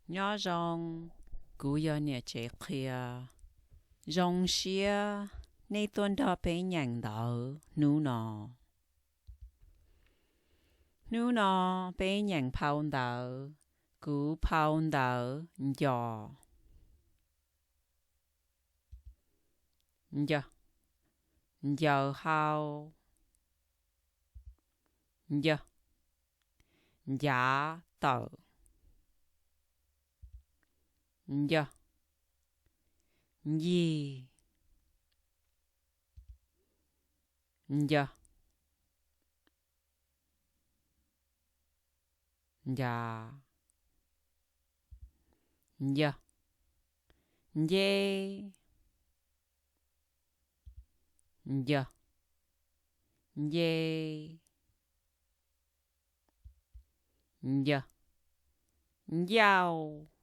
Nyob zoo, kuv yog niam tsev qhia. Zoo siab nej tuaj nrog peb nyeem ntawv hnub no. Hnub no peb nyeem phau ntawv, kuv phau ntawv nco. Nco, ncaws hau. Nco, ncav tawm. Nco, ncig. Nco, ncav. Nco, nce. Nco, nce. Nco, ncauj.